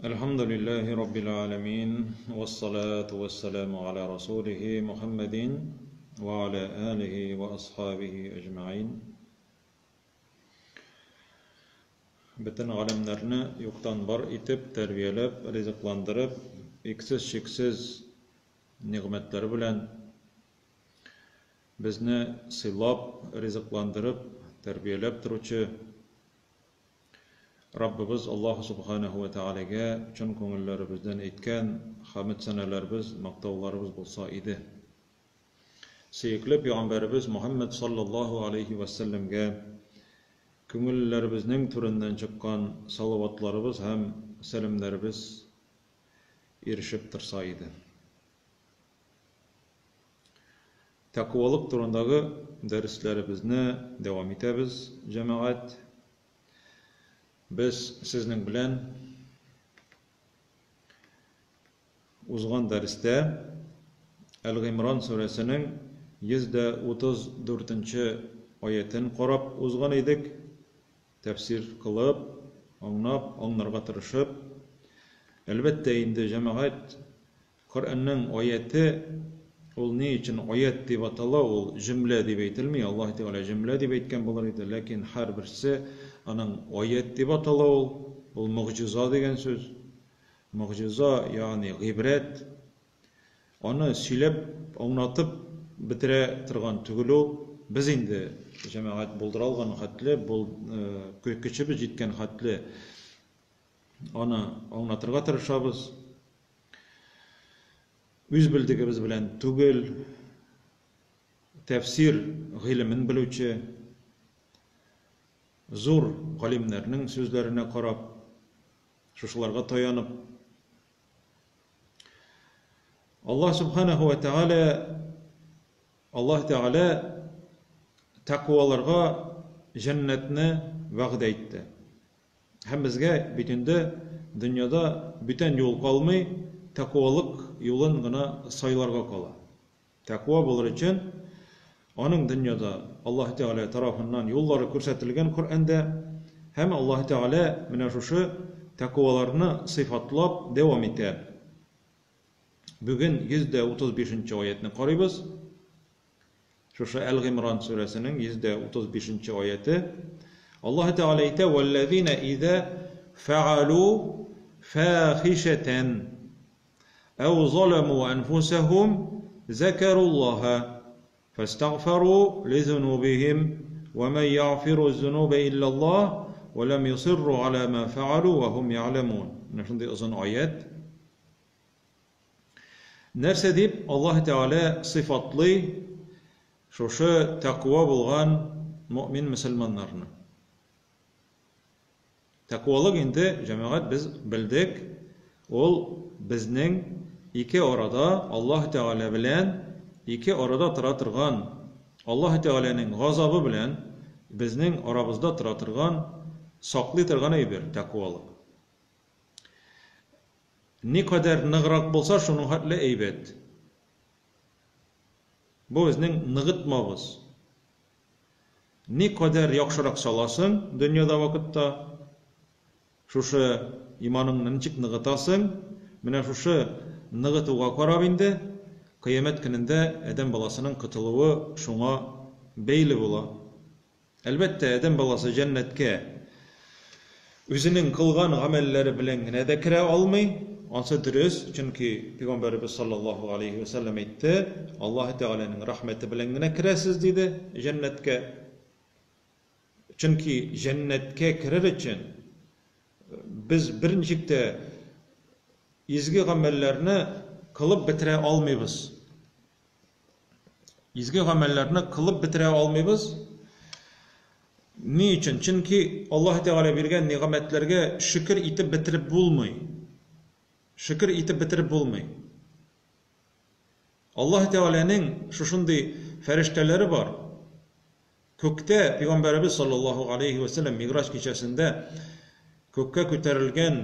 الحمد لله رب العالمين والصلاة والسلام على رسوله محمد وعلى آله وأصحابه أجمعين. Бөтен галәмнәрне юктан бар итеп, тәрбияләп, ризыкландырып, иксез-чиксез нигъмәтләре белән безне сыйлап, ризыкландырып, тәрбияләп торучы Раббыбыз Аллаһу Субханаһу вә Тәгаләгә чын күңелләребездән әйткән хәмед-сәнәләребез, мактауларыбыз булса иде. Сөекле пәйгамбәребез Мухәммәд саллаллаһу алейһи вә сәлләмгә күңелләребезнең түреннән чыккан салаватларыбыз һәм сәламнәребез ирешеп торса иде. Тәкъвалык турындагы дәресләребезне дәвам итәбез, җәмәгать. Без сезнең белән узган дәрестә Әл-Гыймран сүрәсенең 134 нче аятен карап узган идек, тәфсир кылып, аңнап, аңнарга тырышып. Әлбәттә инде, җәмәгать, Коръәннең аяте, ул ни өчен аять дип атала, ул җөмлә дип әйтелми, Аллаһ Тәгалә җөмлә дип әйткән булыр иде, ләкин һәрберсе аның аять дип атала ул, ул могҗиза дигән сүз. Могҗиза, ягъни гыйбрәт. Аны сөйләп, аңлатып бетерә торган түгел ул. Без инде, җәмәгать, булдыра алган хәтле, бул, көчебез җиткән хәтле аны аңлатырга тырышабыз. Үз белдегебез белән түгел, тәфсир гыйлемен белүче зур галимнәрнең сүзләренә карап, шушыларга таянып, Аллаһ Субханаһу ва Тәгалә Аллаһ Тәгалә тәкъваларга җәннәтне вәгъдә итте. Һәм безгә бит инде дөньяда бүтән юл калмый, тәкъвалык юлын гына сайларга кала. Тәкъва булыр өчен аның дөньяда Аллаһ Тәгалә тарафыннан юллары күрсәтелгән Коръәндә һәм Аллаһ Тәгалә менә шушы тәкъваларны сыйфатлап дәвам итә. Бүген 135 нче аятьне карыйбыз. Шушы Әл-Гыймран сүрәсенең 135 нче аяте. Аллаһ Тәгалә әйтә, "Вәлләзина иза фәалу фахишәтән әу заламу анфусахум закаруллаһа фастагфару лизунубихим ва ман ягфиру зунуба иллаллаһ ва лам юсирру аля ма фәалу ва хум я'ламун." Менә шундый озын аят. Нәрсә дип Аллаһ Тәгалә сыйфатлый шушы тәкъва булган мөэмин мөселманнарны? Тәкъвалык инде, җәмәгать, без белдек, ул безнең ике арада Аллаһ Тәгалә белән ике арада тора торган, Аллаһ Тәгаләнең газабы белән безнең арабызда тора торган, саклый торган әйбер, тәкъвалык. Никадәр ныграк булса, шуның хәтле әйбәт. Бу безнең ныгытмабыз. Никадәр яхшырак саласың дөньяда вакытта, шушы иманыңны ничек ныгытасың, менә шушы ныгытуга карап инде, кыямәт көнендә адәм баласының котылуы шуңа бәйле була. Әлбәттә, адәм баласы җәннәткә үзенең кылган гамәлләре белән генә дә керә алмый. Ансы дөрес, чөнки Пәйгамбәребез саллаллаһу алейһи вә сәлләм әйтте, Аллаһы Тәгаләнең рәхмәте белән генә керәсез, диде, җәннәткә. Чөнки җәннәткә керер өчен без берничек тә изге гамәлләрне кылып бетерә алмыйбыз. Изге гамәлләрне кылып бетерә алмыйбыз. Ни өчен? Чөнки Аллаһ Тәгалә биргән нигъмәтләргә шөкер итеп бетереп булмый. Шөкер итеп бетереп булмый. Аллаһ Тәгаләнең шушындый фәрештәләре бар. Күктә Пәйгамбәребез саллаллаһу алейхи ва сәлләм Миграҗ кичәсендә күккә күтәрелгән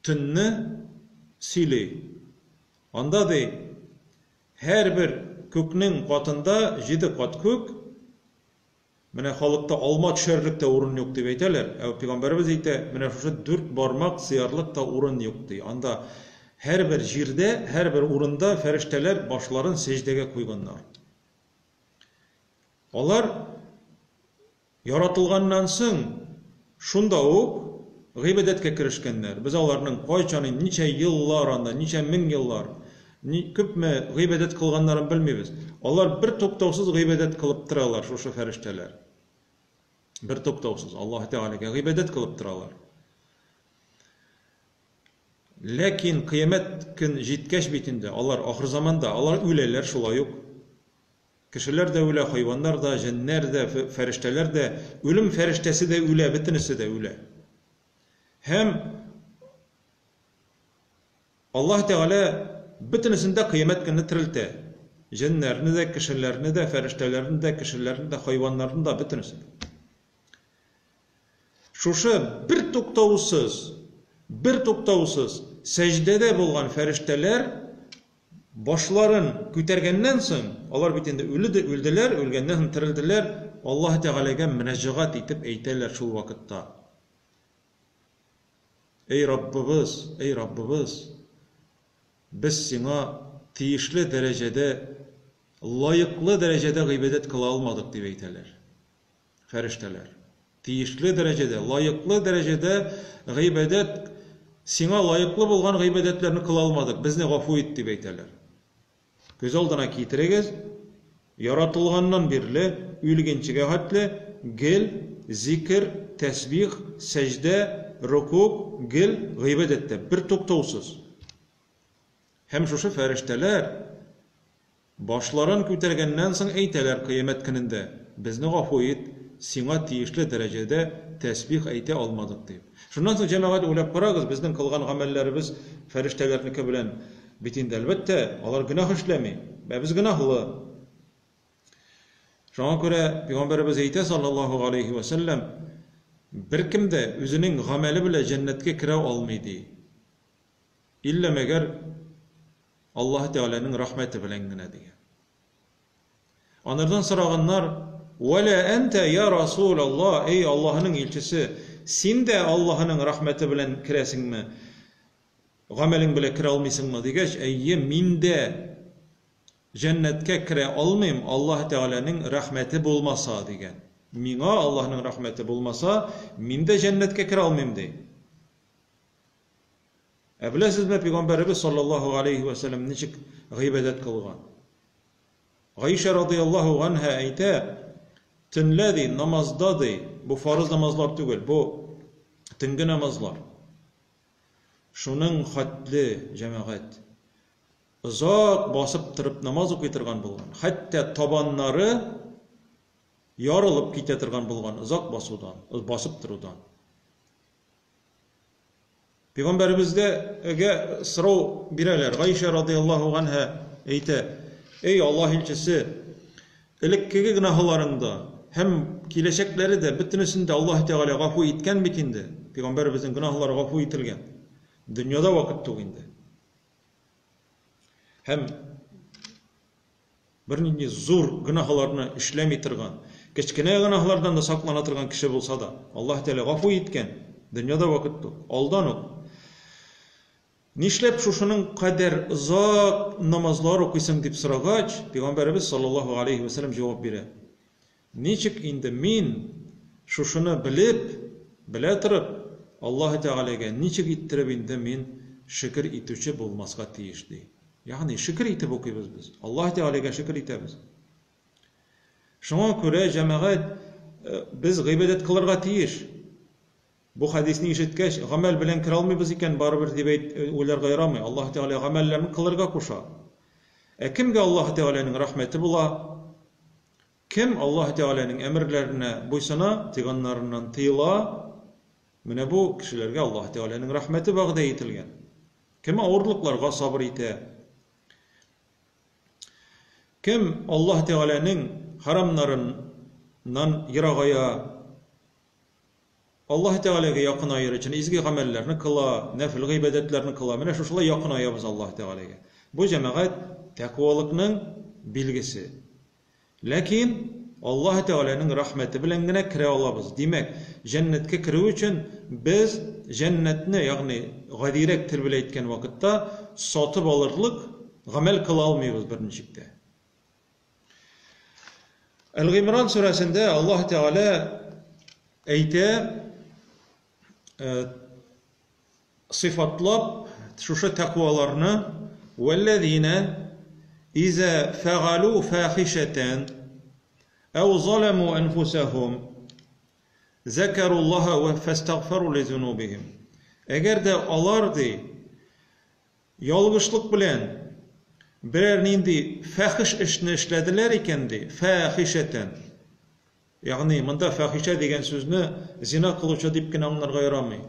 төнне сөйли. Анда ди, һәрбер күкнең катында җиде кат күк, Менә халыкта алма төшәрлек тә урын юк дип әйтәләр. Ә пәйгамбәребез әйтә, менә шушы дүрт бармак сыярлык та урын юк ди. Анда һәрбер җирдә, һәрбер урында фәрештәләр башларын сәҗдәгә куйганнар. Алар яратылганнан соң шунда ук гыйбадәткә керешкәннәр. Без аларның кайчан, ничә еллар анда, ничә мең еллар, күпме гыйбадәт кылганнарын белмибез. Алар бер туктаусыз гыйбадәт кылып торалар, шушы фәрештәләр. Бер туктаусыз Аллаһ Тәгаләгә гыйбадәт кылып торалар. Ләкин кыямәт көн җиткәч бит инде, алар ахыр заманда, алар үләләр шулай ук. Кешеләр дә үлә, хайваннар да, җеннәр дә, фәрештәләр дә, үлем фәрештәсе дә үлә, бөтенесе дә үлә. Һәм Аллаһ Тәгалә бөтенесен дә кыямәт көнне терелтә. Җеннәрне дә, кешеләрне дә, фәрештәләрне дә, кешеләрне дә, хайваннарны да, бөтенесен. Шушы бер туктаусыз, бер туктаусыз сәҗдәдә булган фәрештәләр башларын күтәргәннән соң, алар бит инде үлде, үлделәр, үлгәннән соң терелделәр, Аллаһ Тәгаләгә мөрәҗәгать итеп әйтәләр шул вакытта. Эй Раббыбыз, эй Раббыбыз, без сиңа тиешле дәрәҗәдә, лаеклы дәрәҗәдә гыйбадәт кыла алмадык, дип әйтәләр. Фәрештәләр. Тиешле дәрәҗәдә, лаеклы дәрәҗәдә гыйбадәт, сиңа лаеклы булган гыйбадәтләрне кыла алмадык, безне гафу ит, дип әйтәләр. Күз алдына китерегез, яратылганнан бирле үлгенчегә хәтле гел зикер, тәсбих, сәҗдә, рокуг, гел гыйбадәттә, бер туктаусыз. Һәм шушы фәрештәләр башларын күтәргәннән соң әйтәләр кыямәт көнендә, безне гафу ит, сиңа тиешле дәрәҗәдә тәсбих әйтә алмадык дип. Шуннан соң, җәмәгать, уйлап карагыз, безнең кылган гамәлләребез фәрештәләрнеке белән бит инде, әлбәттә, алар гөнаһ эшләми, ә без гөнаһлы. Шуңа күрә пәйгамбәребез әйтә, саллаллаһу алейхи ва сәлләм, беркем дә үзенең гамәле белән җәннәткә керә алмый ди. Иллә мәгәр Аллаһ Тәгаләнең рәхмәте белән генә дигән. Анардан сораганнар, "Вәлә әнтә я Расулаллаһ, эй Аллаһның илчесе, син дә Аллаһның рәхмәте белән керәсеңме? Гамәлең белән керә алмыйсыңмы?" дигәч, "Әйе, мин дә җәннәткә керә алмыйм, Аллаһ Тәгаләнең рәхмәте булмаса, дигән. Миңа Аллаһның рәхмәте булмаса, мин дә җәннәткә керә алмыйм, ди. Ә беләсезме, пәйгамбәребез саллаллаһу алейхи ва сәлләм ничек гыйбадәт кылган? Гаишә радыяллаһу анһа әйтә, төнлә ди, намазда ди, бу фарыз намазлар түгел, бу төнге намазлар. Шуның хәтле җәмәгать озак басып торып намаз укый торган булган. Хәтта табаннары ярылып китә торган булган озак басудан, басып торудан. Пәйгамбәребезгә сорау бирәләр. Гайшә радыяллаһу анһа әйтә: "Эй Аллаһ илчесе, элеккеге гөнаһларыңда һәм киләчәкләре дә бөтенесен дә Аллаһ Тәгалә гафу иткән бит инде. Пәйгамбәребезнең гөнаһлары гафу ителгән. Дөньяда вакыт түк инде. Һәм Бернинди зур гөнаһларны эшләми торган, кечкенә гөнаһлардан да саклана торган кеше булса да, Аллаһ Тәгалә гафу иткән, дөньяда вакыт юк, алдан ук. Нишләп шушының кадәр озак намазлар укыйсың дип сорагач, Пәйгамбәребез саллаллаһу алейһи вә сәлләм җавап бирә. Ничек инде мин шушыны белеп, белә торып, Аллаһ Тәгаләгә ничек иттереп инде мин шөкер итүче булмаска тиеш, ди. Ягъни шөкер итеп укыйбыз без. Аллаһ Тәгаләгә шөкер итәбез. Шуңа күрә, җәмәгать, без гыйбадәт кылырга тиеш. Бу хәдисне ишеткәч, гамәл белән керә алмыйбыз икән, барыбер дип әйт, уйларга ярамый. Аллаһ Тәгалә гамәлләрне кылырга куша. Ә кемгә Аллаһ Тәгаләнең рәхмәте була? Кем Аллаһ Тәгаләнең әмерләренә буйсына, тыйганнарыннан тыела, менә бу кешеләргә Аллаһ Тәгаләнең рәхмәте вәгъдә ителгән. Кем авырлыкларга сабыр итә? Кем Аллаһ Тәгаләнең харамнарыннан ерагая, Аллаһ Тәгаләгә якынаер өчен изге гамәлләрне кыла, нәфел гыйбадәтләрне кыла. Менә шушылай якынаябыз Аллаһ Тәгаләгә. Бу, җәмәгать, тәкъвалыкның билгесе. Ләкин Аллаһ Тәгаләнең рәхмәте белән генә керә алабыз. Димәк, җәннәткә керү өчен без җәннәтне, ягъни гадирәк тел белән әйткән вакытта, сатып алырлык гамәл кыла алмыйбыз берничек тә. Әл-Гыймран сүрәсендә Аллаһ Тәгалә әйтә, сыйфатлап шушы тәкъваларны вәлләзина иза фәгалу фахишәтән әу заламу әнфусәһум зәкәруллаһа вә фәстәгъфару лизунубихим. Әгәр дә алар ди ялгышлык белән берәр нинди фәхиш эшне эшләделәр икән ди, фәхишәтән. Ягъни, монда фахишә дигән сүзне зина кылучы дип кенә аңларга ярамый.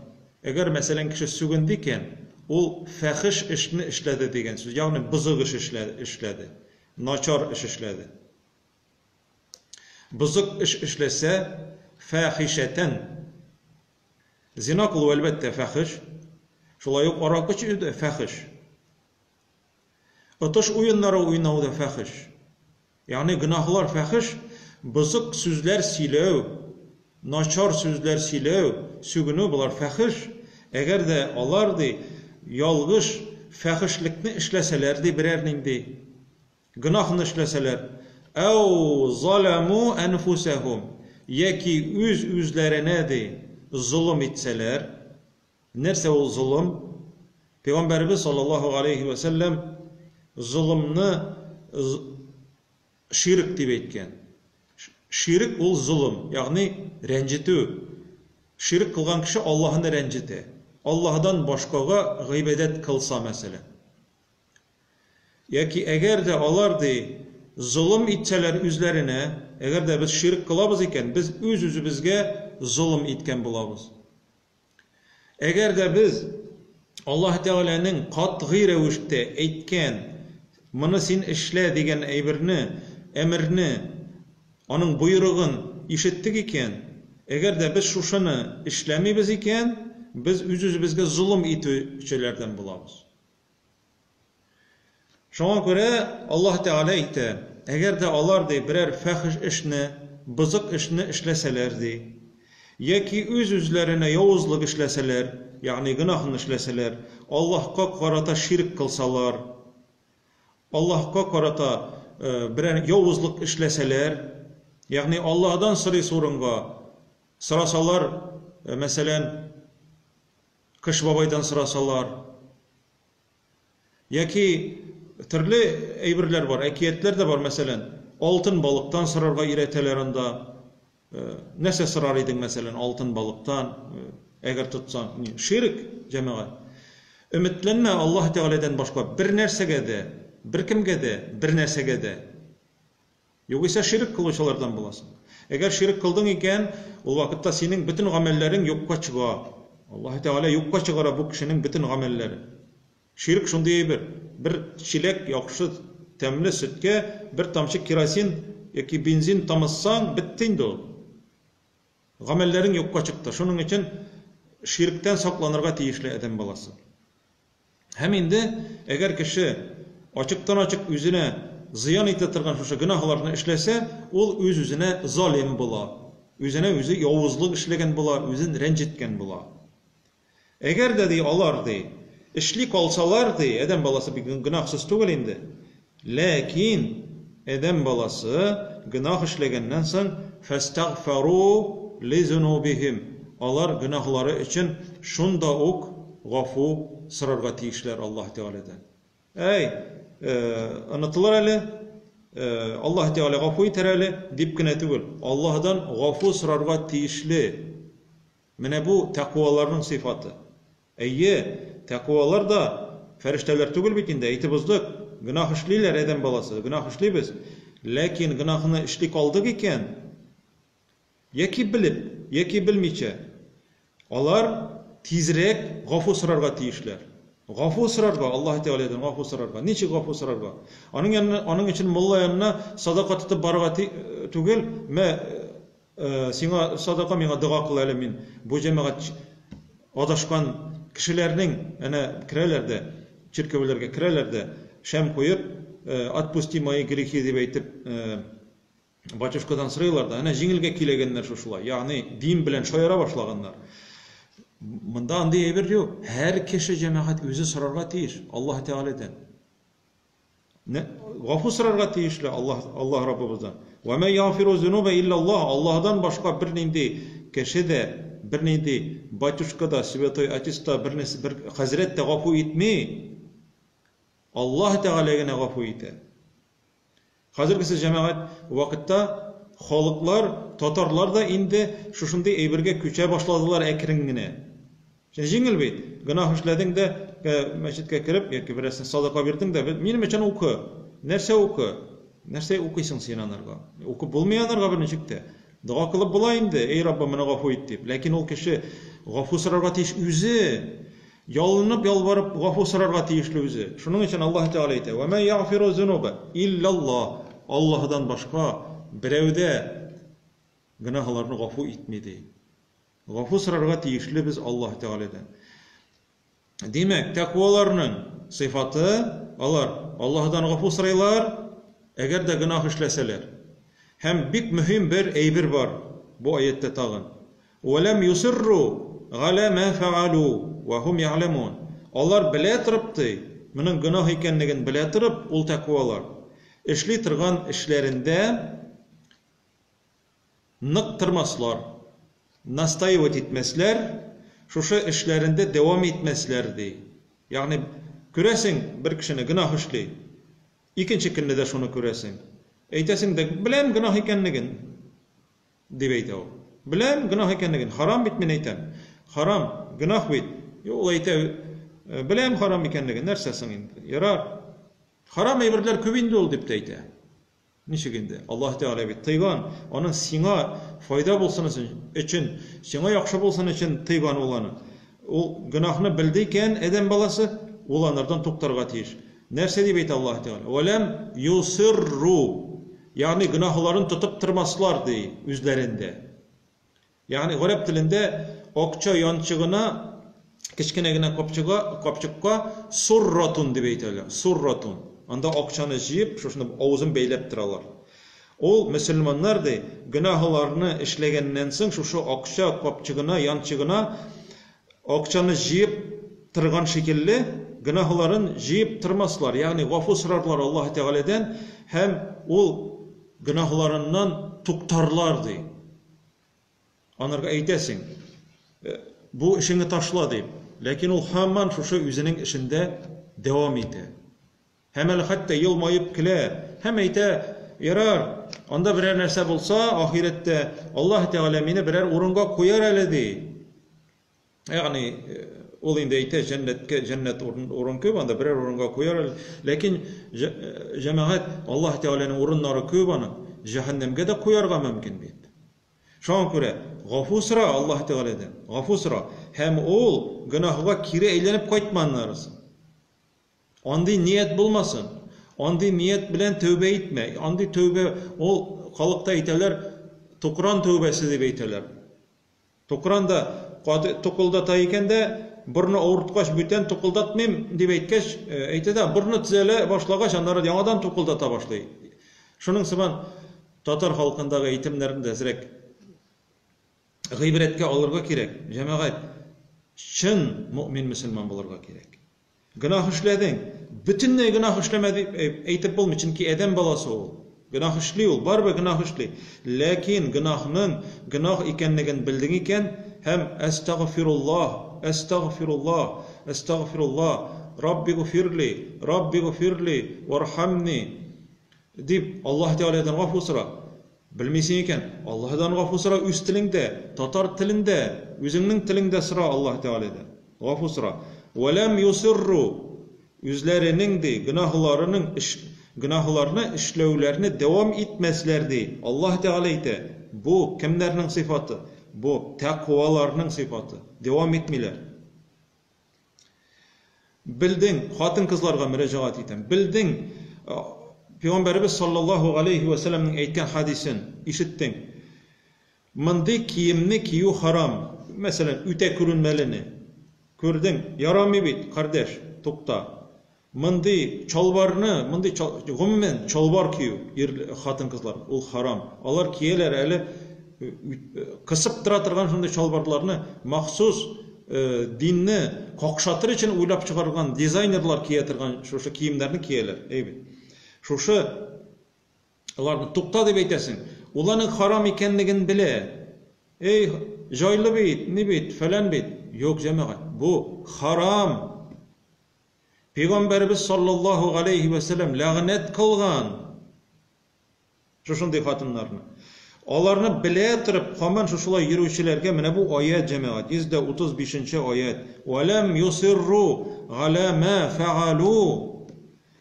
Әгәр, мәсәлән, кеше сүгенде икән, ул фәхиш эшне эшләде дигән сүз, ягъни бозык эш эшләде, начар эш эшләде. Бозык эш эшләсә, фахишәтән. Зина кылу, әлбәттә, фәхиш. Шулай ук аракы эчү дә фәхиш. Отыш уеннары уйнау да фәхиш. Ягъни гөнаһлар фәхиш, бозык сүзләр сөйләү, начар сүзләр сөйләү, сүгенү болар фәхиш. Әгәр дә алар ди ялгыш фәхишлекне эшләсәләр ди берәр нинди гөнаһны эшләсәләр, әу заламу әнфусәһум яки үз үзләренә ди золым итсәләр. Нәрсә ул золым? Пәйгамбәребез саллаллаһу алейхи ва сәлләм золымны ширк дип әйткән. Ширк ул золым, ягъни рәнҗетү. Ширк кылган кеше Аллаһны рәнҗетә. Аллаһдан башкага гыйбадәт кылса, мәсәлән. Яки әгәр дә алар ди золым итсәләр үзләренә, әгәр дә без ширк кылабыз икән, без үз-үзебезгә золым иткән булабыз. Әгәр дә без Аллаһ Тәгаләнең катгый рәвештә әйткән, моны син эшлә дигән әйберне, әмерне, аның боерыгын ишеттек икән, әгәр дә без шушыны эшләмибез икән, без үз-үзебезгә золым итүчеләрдән булабыз. Шуңа күрә Аллаһ Тәгалә әйтә, әгәр дә алар, ди, берәр фәхеш эшне, бозык эшне эшләсәләр, ди, яки үз-үзләренә явызлык эшләсәләр, ягъни гөнаһны эшләсәләр, Аллаһка карата ширк кылсалар, Аллаһка карата берәр явызлык эшләсәләр, ягъни Аллаһдан сорыйсы урынга сорасалар, мәсәлән, Кыш бабайдан сорасалар, яки төрле әйберләр бар, әкиятләр дә бар, мәсәлән, алтын балыктан сорарга өйрәтәләр анда. Нәрсә сорар идең, мәсәлән, алтын балыктан, әгәр тотсаң? Ширк, җәмәгать. Өметләнмә Аллаһ Тәгаләдән башка бер нәрсәгә дә, беркемгә дә, бер нәрсәгә дә. Югыйсә ширек кылучылардан буласың. Әгәр ширек кылдың икән, ул вакытта синең бөтен гамәлләрең юкка чыга. Аллаһы Тәгалә юкка чыгара бу кешенең бөтен гамәлләрен. Ширек шундый әйбер. Бер чиләк яхшы тәмле сөткә бер тамчы керосин яки бензин тамызсаң, бетте инде ул. Гамәлләрең юкка чыкты. Шуның өчен ширктән сакланырга тиешле адәм баласы. Һәм инде әгәр кеше ачыктан-ачык үзенә зыян итә торган шушы гөнаһларны эшләсә, ул үз-үзенә залим була. Үзенә үзе явызлык эшләгән була, үзен рәнҗеткән була. Әгәр дә, ди, алар, ди, эшли калсалар, ди, адәм баласы бик гөнаһсыз түгел инде. Ләкин адәм баласы гөнаһ эшләгәннән соң, фәстәгъфару лизунубихим, алар гөнаһлары өчен шунда ук гафу сорарга тиешләр Аллаһ Тәгаләдән. Әй, онытылыр әле, Аллаһ Тәгалә гафу итәр әле, дип кенә түгел, Аллаһдан гафу сорарга тиешле. Менә бу тәкъваларның сыйфаты. Әйе, тәкъвалар да фәрештәләр түгел бит инде, әйтеп уздык. Гөнаһ эшлиләр адәм баласы, гөнаһ эшлибез. Ләкин гөнаһны эшли калдык икән, яки белеп, яки белмичә, алар тизрәк гафу сорарга тиешләр. Гафу сорарга, Аллаһ Тәгаләдән гафу сорарга. Ничек гафу сорарга? Аның янына, аның өчен мулла янына садака тотып барырга түгел, мә Сиңа садака, миңа дога кыл әле, мин бу җәмәгать адашкан кешеләрнең, әнә керәләр дә, чиркәүләргә керәләр дә, шәм куеп, отпусти мои грехи дип әйтеп, Батюшкадан сорыйлар да, әнә җиңелгә көйләгәннәр шушылай. Ягъни дин белән шаяра башлаганнар. Монда андый әйбер юк. Һәр кеше җәмәгать үзе сорарга тиеш Аллаһ Тәгаләдән. Гафу сорарга тиешле Аллаһ Аллаһ Раббыбыздан. Ва ма ягфиру зунуба илля Аллаһ. Аллаһдан башка бернинди кеше дә, бернинди батюшка да, святой отец та, бернәрсә бер хәзрәт тә гафу итми. Аллаһ Тәгалә генә гафу итә. Хәзергесе җәмәгать вакытта халыклар, татарлар да инде шушындый әйбергә күчә башладылар әкрен генә. Җиңел бит, гөнаһ эшләдең дә, мәчеткә кереп, яки берәрсенә садака бирдең дә, минем өчен укы. Нәрсә укы? Нәрсә укыйсың син анарга? Укып булмый анарга берничек тә. Дога кылып була инде, эй Раббым, моны гафу ит дип. Ләкин ул кеше гафу сорарга тиеш үзе. Ялынып, ялварып гафу сорарга тиешле үзе. Шуның өчен Аллаһ Тәгалә әйтә: "Ва ма ягфиру зунуба илляллаһ". Аллаһдан башка берәү дә гөнаһларны гафу итми ди. Гафу сорарга тиешле без Аллаһ Тәгаләдән. Димәк, тәкъваларның сыйфаты, алар Аллаһдан гафу сорыйлар, әгәр дә гөнаһ эшләсәләр. Һәм бик мөһим бер әйбер бар бу аятьтә тагын. Вә ләм юсирру галә мә фәгалү вә һум я'ләмун. Алар белә торып, ди, моның гөнаһ икәнлеген белә торып, ул тәкъвалар, эшли торган эшләрендә нык тормаслар, настаивать итмәсләр, шушы эшләрендә дәвам итмәсләр, ди. Ягъни, күрәсең, бер кешене гөнаһ эшли, икенче көнне дә шуны күрәсең. Әйтәсең дә, беләм гөнаһ икәнлеген. Дип әйтә ул. Беләм, гөнаһ икәнлеген. Харам бит, мин әйтәм. Харам, гөнаһ бит. Юк, ул әйтә, беләм харам икәнлеген, нәрсә соң инде? Ярар. Харам әйберләр күп инде ул, дип тә әйтә. Ничек инде? Аллаһ Тәгалә бит тыйган, аның сиңа файда булсын өчен, сиңа яхшы булсын өчен тыйган ул аны. Ул гөнаһны белде икән, адәм баласы, ул анардан туктарга тиеш. Нәрсә дип әйтә Аллаһ Тәгалә? Вәләм юсирру. Ягъни гөнаһларын тотып тормаслар, ди үзләрендә. Ягъни гарәп телендә акча янчыгына кечкенә генә капчыга, капчыкка сурратун дип әйтәләр. Сурратун. Анда акчаны җыеп, шушында авызын бәйләп торалар. Ул мөселманнар, ди, гөнаһларны эшләгәннән соң шушы акча капчыгына, янчыгына акчаны җыеп торган шикелле, гөнаһларын җыеп тормаслар, ягъни гафу сорарлар Аллаһы Тәгаләдән һәм ул гөнаһларыннан туктарлар, ди. Анарга әйтәсең, бу эшеңне ташла, дип. Ләкин ул һаман шушы үзенең эшендә дәвам итә. Һәм әле хәтта елмаеп көлә һәм әйтә, Ярар, анда берәр нәрсә булса, ахирәттә Аллаһ Тәгалә мине берәр урынга куяр әле, ди. Ягъни, ул инде әйтә, җәннәткә, җәннәт урын, урын күп, анда берәр урынга куяр әле. Ләкин, җәмәгать, Аллаһ Тәгаләнең урыннары күп аның. Җәһәннәмгә дә куярга мөмкин бит. Шуңа күрә, гафу сора Аллаһ Тәгаләдән, гафу сора. Һәм ул гөнаһга кире әйләнеп кайтма аннарысы. Андый ният булмасын. Андый ният белән тәүбә итмә. Андый тәүбә, ул халыкта әйтәләр, тукран тәүбәсе дип әйтәләр. Тукран да каты тукылдата икән дә, борны авырткач бүтән тукылдатмыйм дип әйткәч, әйтә дә, борны төзәлә башлагач, аннары яңадан тукылдата башлый. Шуның сыман татар халкындагы әйтемнәрне дә әзрәк гыйбрәткә алырга кирәк. Җәмәгать, чын мөэмин мөселман булырга кирәк. Гөнаһ эшләдең. Бөтенләй гөнаһ эшләмә дип әйтеп булмый, чөнки адәм баласы ул. Гөнаһ эшли ул, барыбер гөнаһ эшли. Ләкин гөнаһның гөнаһ икәнлеген белдең икән һәм әстәгъфируллаһ, әстәгъфируллаһ, әстәгъфируллаһ, Раббигъфирли, Раббигъфирли, вархамни дип Аллаһ Тәгаләдән гафу сора. Белмисең икән, Аллаһыдан гафу сора үз телеңдә, татар телендә, үзеңнең телеңдә сора Аллаһ Тәгаләдән. Гафу сора. Вәләм юсирру, үзләренең, ди, гөнаһларының эш, гөнаһларны эшләүләрне дәвам итмәсләр, ди. Аллаһ Тәгалә әйтә, бу кемнәрнең сыйфаты? Бу тәкъваларның сыйфаты. Дәвам итмиләр. Белдең, хатын-кызларга мөрәҗәгать итәм. Белдең, Пәйгамбәребез саллаллаһу галәйһи вә сәлләмнең әйткән хәдисен ишеттең. Мондый киемне кию харам. Мәсәлән, үтә күренмәлене. Күрдең, ярамый бит, кардәш, тукта. Мондый чалбарны, мондый гомумән чалбар кию ир хатын-кызлар ул харам. Алар кияләр әле кысып тора торган шундый чалбарларны махсус динне какшатыр өчен уйлап чыгарган дизайнерлар кия торган шушы киемнәрне кияләр. Әй бит. Шушы аларны тукта дип әйтәсең. Ул аның харам икәнлеген белә. Эй, җайлы бит, ни бит, фәлән бит. Юк, җәмәгать, бу харам. Пәйгамбәребез саллаллаһу галәйһи вә сәлләм ләгънәт кылган шушындый хатыннарны. Аларны белә торып, һаман шушылай йөрүчеләргә менә бу аят, җәмәгать, 135 нче аят. Вәләм юсирру галә ма фәгалу.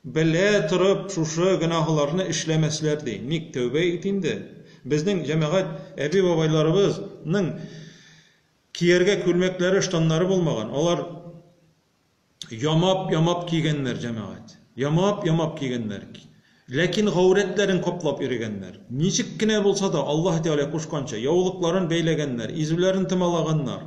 Белә торып, шушы гөнаһларны эшләмәсләр ди. Ник тәүбә ит инде? Безнең, җәмәгать, әби-бабайларыбызның кияргә күлмәкләре, штаннары булмаган. Алар ямап-ямап кигәннәр, җәмәгать. Ямап-ямап кигәннәр. Ләкин гаурәтләрен каплап йөрегәннәр. Ничек кенә булса да, Аллаһ Тәгалә кушканча, яулыкларын бәйләгәннәр, изүләрен томалаганнар.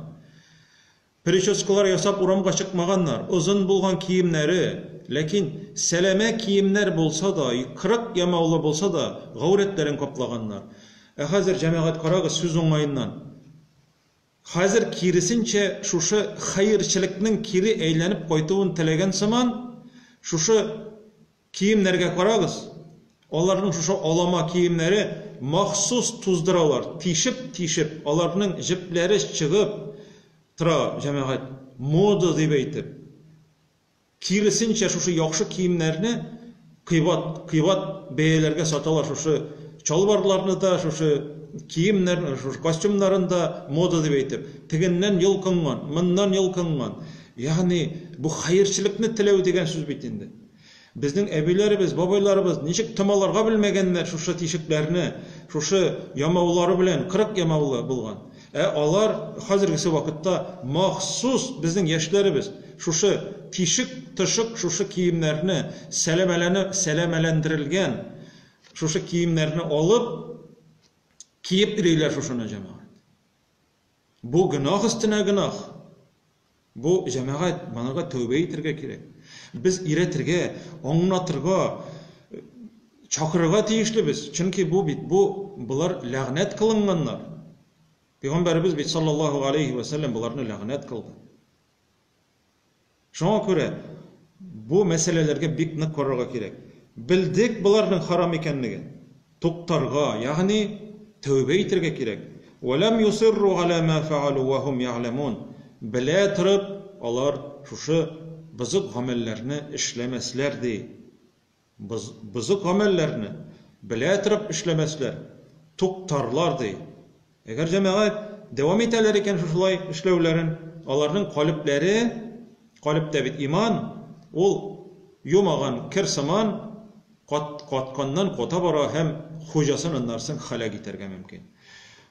Прическалар ясап урамга чыкмаганнар, озын булган киемнәре, ләкин сәләмә киемнәр булса да, 40 ямаулы булса да, гаурәтләрен каплаганнар. Ә хәзер, җәмәгать, карагыз, сүз уңаеннан. Хәзер киресенчә шушы хәерчелекнең кире әйләнеп кайтуын теләгән сыман, шушы киемнәргә карагыз, аларның шушы алама киемнәре махсус туздыралар, тишеп-тишеп, аларның җепләре чыгып тора, җәмәгать, мода дип әйтеп. Киресенчә, шушы яхшы киемнәрне кыйбат, кыйбат бәяләргә саталар, шушы чалбарларны да, шушы киемнәрне, шушы костюмнарын да мода дип әйтеп. Тегеннән йолкынган, моннан йолкынган. Ягъни бу хәерчелекне теләү дигән сүз бит инде. Безнең әбиләребез, бабайларыбыз ничек томаларга белмәгәннәр шушы тишекләрне, шушы ямаулары белән, 40 ямаулы булган. Ә алар хәзергесе вакытта махсус безнең яшьләребез шушы тишек-тошык шушы киемнәрне, сәләмәләнә, сәләмәләндерелгән шушы киемнәрне алып киеп йөриләр шушыны, җәмәгать. Бу гөнаһ өстенә гөнаһ. Бу, җәмәгать, монарга тәүбә итәргә кирәк. Без өйрәтергә, аңлатырга, чакырырга тиешлебез. Чөнки бу бит, бу, болар ләгънәт кылынганнар. Пәйгамбәребез бит саллаллаһу алейһи вә сәлләм боларны ләгънәт кылды. Шуңа күрә бу мәсьәләләргә бик нык карарга кирәк. Белдек боларның харам икәнлеген. Туктарга, ягъни тәүбә итәргә кирәк. Вәләм юсирру галә ма фәгалу вә һум ягъләмун. Белә торып, алар шушы бозык гамәлләрне эшләмәсләр, ди. Бозык гамәлләрне белә торып эшләмәсләр, туктарлар, ди. Әгәр җәмәгать дәвам итәләр икән шушылай эшләүләрен, аларның калебләре, калебтә бит иман, ул юмаган кер сыман кат, катканнан ката бара һәм хуҗасын аннан соң һәлак итәргә мөмкин.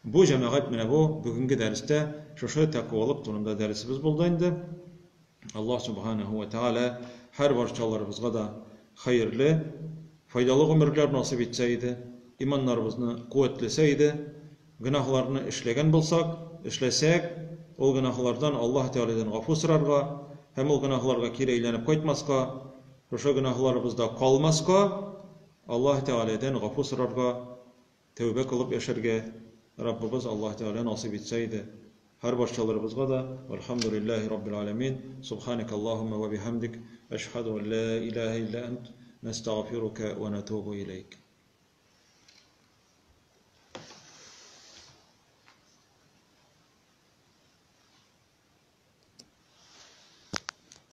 Бу, җәмәгать, менә бу бүгенге дәрестә шушы тәкъвалык турында дәресебез булды инде. Аллаһ Субханаһу вә Тәгалә һәр барчаларыбызга да хәерле, файдалы гомерләр насыйп итсә иде, иманнарыбызны куәтләсә иде, гөнаһларны эшләгән булсак, эшләсәк, ул гөнаһлардан Аллаһ Тәгаләдән гафу сорарга һәм ул гөнаһларга кире әйләнеп кайтмаска, шушы гөнаһларыбызда калмаска, Аллаһ Тәгаләдән гафу сорарга, Тәүбә кылып яшәргә Раббыбыз Аллаһ Тәгалә насыйп итсә иде һәр барчаларыбызга да. Вәлхәмдүлилләһи Раббил Галәмин. Субханәкәллаһуммә вә бихәмдик, әшһәдү ән лә иләһә илля әнт, нәстәгъфирука вә нәтүбү иләйк.